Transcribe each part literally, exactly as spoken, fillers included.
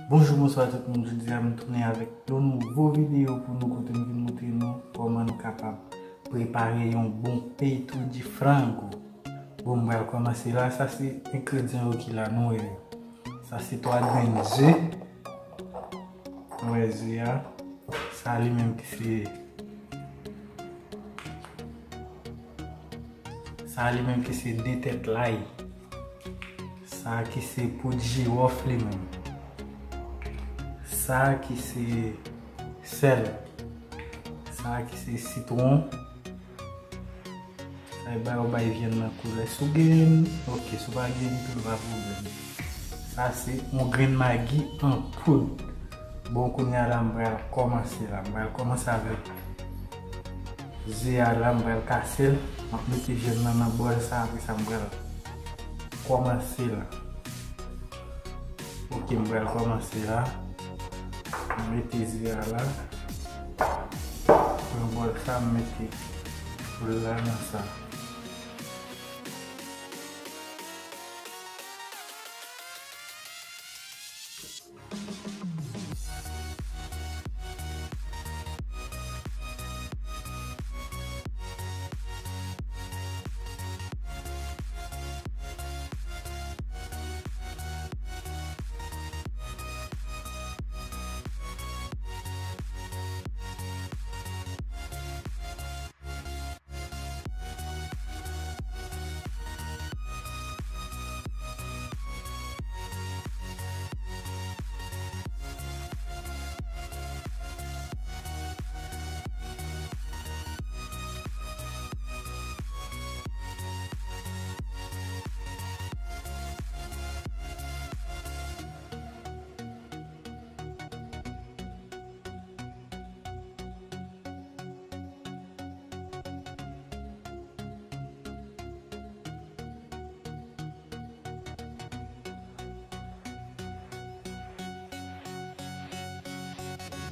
Bonjou, bonswa tout moun. Jodi a m tounen avèk yon nouvo videyo pou nou, kote m vin montre nou kòman nou kapab prepare yon bon peito de frango. Bon, m pral kòmanse la. Sa se engredyan yo ki la, nou wè yo. Sa se twa grenn ze. Nou wè ze a. Sa li menm ki se Sa li menm ki se de tèt lay. Sa ki se poud jiwòf li menm. Sa ki se sèl. Sa ki se sitwon. Sa e ba yo bay vyann nan koulè. Si w gen, ok, si w pa gen tou, pa pwoblèm. Sa se yon grenn magi an poud. Bon, kounye a la, m pral kòmanse la. M pral kòmanse avèk ze a la, m pral kase l. M ap mete vyann nan nan bòl sa, apre sa, m pral kòmanse la. Ok, m pral kòmanse la. M mete ze a la. Pran bòl sa, m mete poul la nan sa.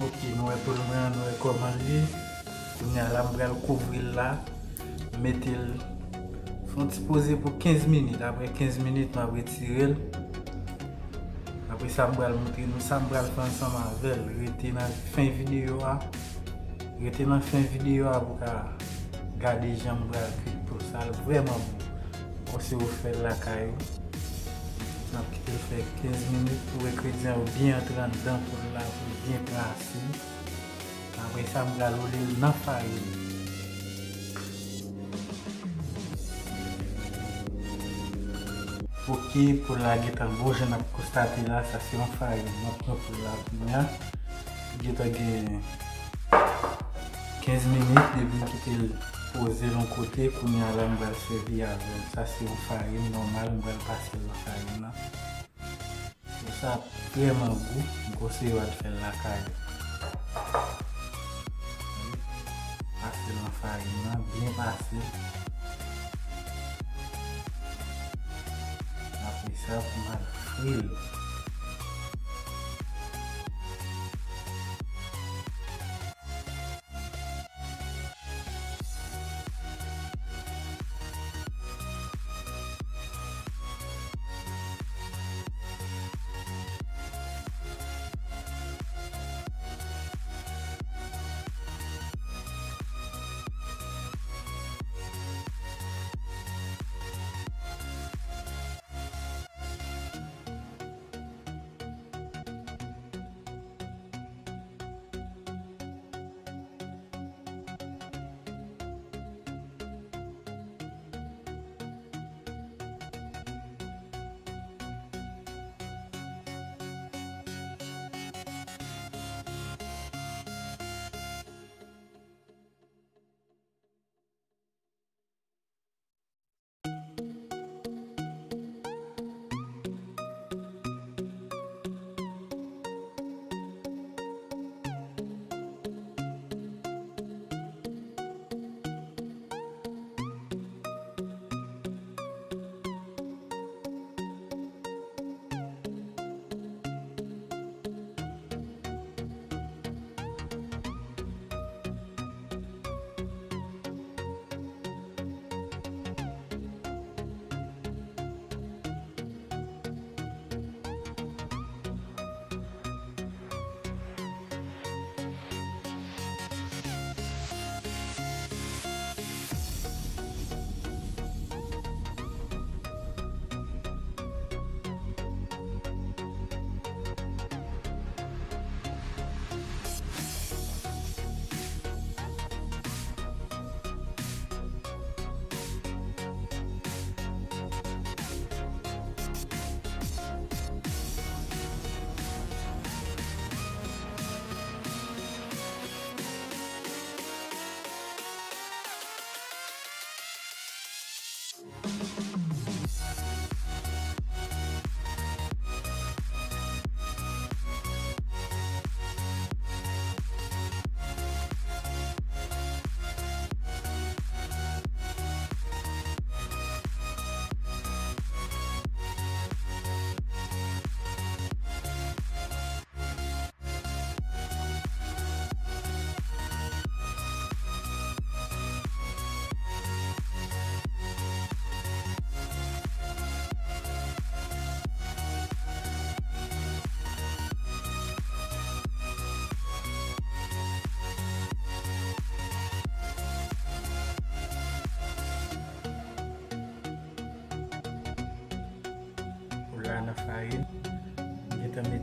Ok, nou wè poul mwen an, nou wè kòman l ye. Kounye a la, m pral kouvri l la, mete l, fè yon ti poze pou kenz minit. Apre kenz minit, m ap retire l. Apre sa, m pral montre nou sa m pral fè ansanm avè l. Rete nan fen videyo a. Rete nan fen videyo a pou w ka gade jan m pral kwit poul sa. L vrèman bon. Konseye w fè l lakay ou. N ap kite l fè kenz minit pou engredyan yo byen antre anndan poul la, pou l byen pase. Apre sa, m pral wole l nan farin. Ok, poul la gentan bon, jan n ap konstate la, sa se yon farin. M ap pran poul la kounye a. Li gentan gen kenz minit depi m kite l poze l yon kote, kounye a la m pral sèvi avè l. Sa se yon farin nòmal, m pral pase l nan farin nan. Sa ap vrèman gou, m konseye w al fè l lakay ou. Pase l nan farin nan, byen pase l. Apre sa, pou m al fri l.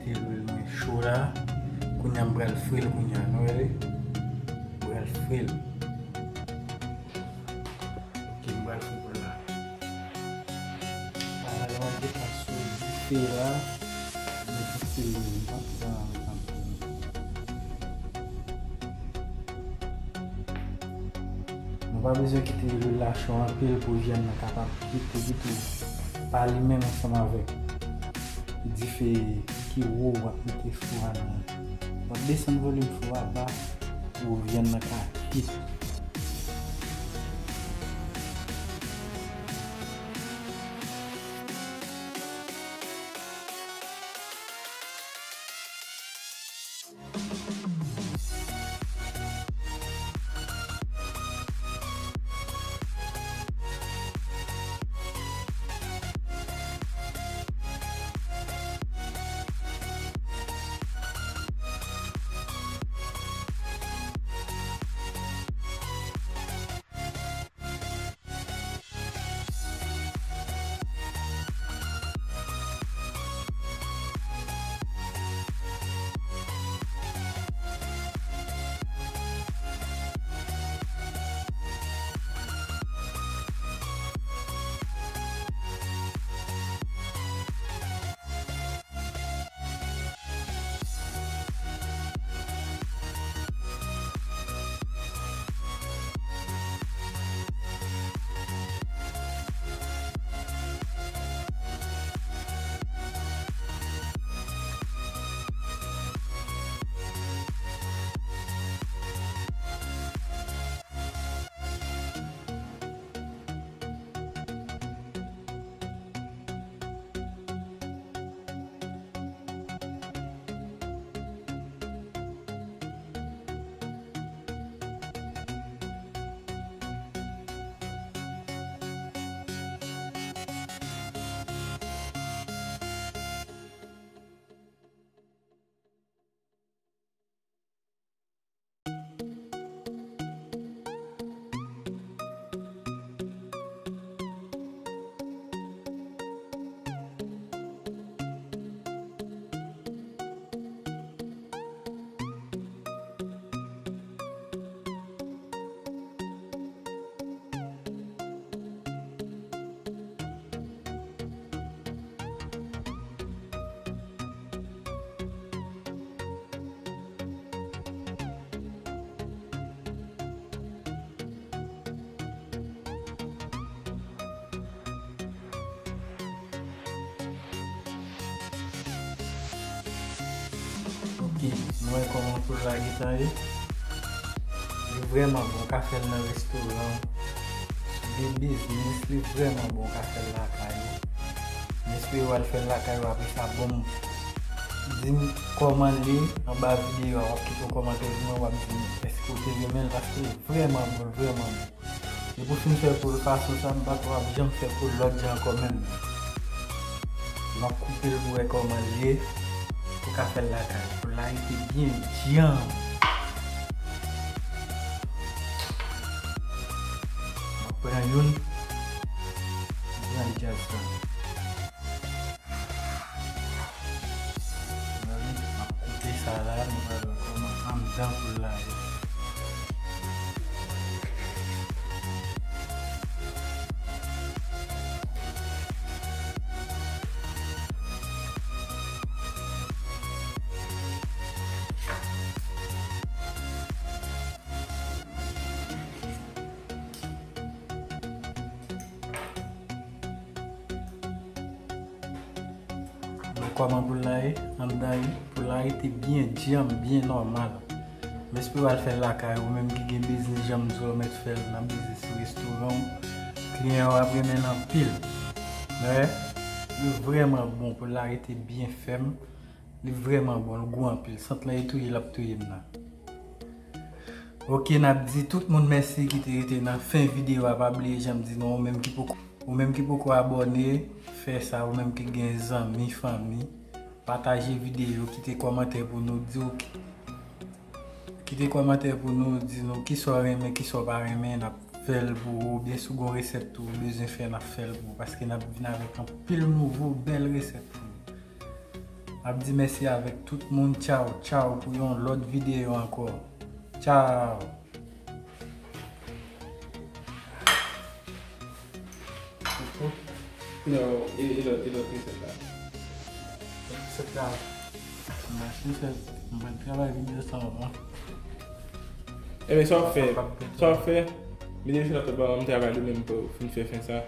Kite lwil mwen cho la. Kounye a m pral fri l kounye a. Nou wè li? M pral fri l. Ok, m pral fri poul la. Ala, lè m ap defann sou dife la, m ap fri lwil, m pa pran anpil. Nou pa bezwen kite lwil la cho anpil pou vyann nan kapab kite kite pa li menm ansanm avèk dife ki wo w ap mete fou a nan. W ap desann volim fou a ba pou vyann nan ka kit. Ok, nou wè kòman poul la gentan ye. Li vrèman bon, w ka fè l nan restoran, sou de biznis, li vrèman bon, w ka fè l lakay ou. M espere w al fè l lakay ou, apre sa, bon, di m kòman l ye anba videyo a, w ap kite yon kòmantè pou mwen, w ap di m èske w te renmen l, paske l vrèman bon, l vrèman bon. Depi w fin fè poul fason sa, m pa kwè w ap janm fè poul lòt jan ankò menm. M ap koupe l pou wè kòman l ye. Ou ka fè l lakay. Poul la rete byen djanm. M ap pran youn. M pran djaz la. M ap koupe sa la, nou pral wè kòman anndan poul la ye. Men kòman poul la ye, anndan li, poul la rete byen djanm, byen nòmal. M espere w al fè l lakay ou, menm ki gen biznis, jan m di w, mèt fè l nan biznis restoran w. Kliyan yo ap renmen l anpil. Men, li vrèman bon, poul la rete byen fèm. Li vrèman bon, l gou anpil. Sant lan e touye l ap touye m nan. Ok, n ap di tout moun mèsi ki te rete nan fen videyo a. Pa bliye jan m di nou, ou menm ki poko, ou menm ki poko abòne, fè sa, ou menm ki gen zanmi, fanmi, pataje videyo, kite kòmantè pou nou, di w ki, kite kòmantè pou nou, di nou kisa w renmen, kisa w pa renmen, n ap fè l pou ou, oubyen si w gen yon resèt tou ou bezwen fè, n ap fè l pou ou, paske n ap vin avèk anpil nouvo bèl resèt pou nou. M ap di mèsi avèk tout moun. Tchaw, tchaw pou yon lòt videyo ankò. Tchaw. Non, e, e lòt, e lòt resèt la. Resèt la. M mache fè, m pral travay videyo sa mwen. Ebyen, sa w ap fè? Sa w ap fè? Videyo se nan tout ba m travay li menm pou fin fè fen sa.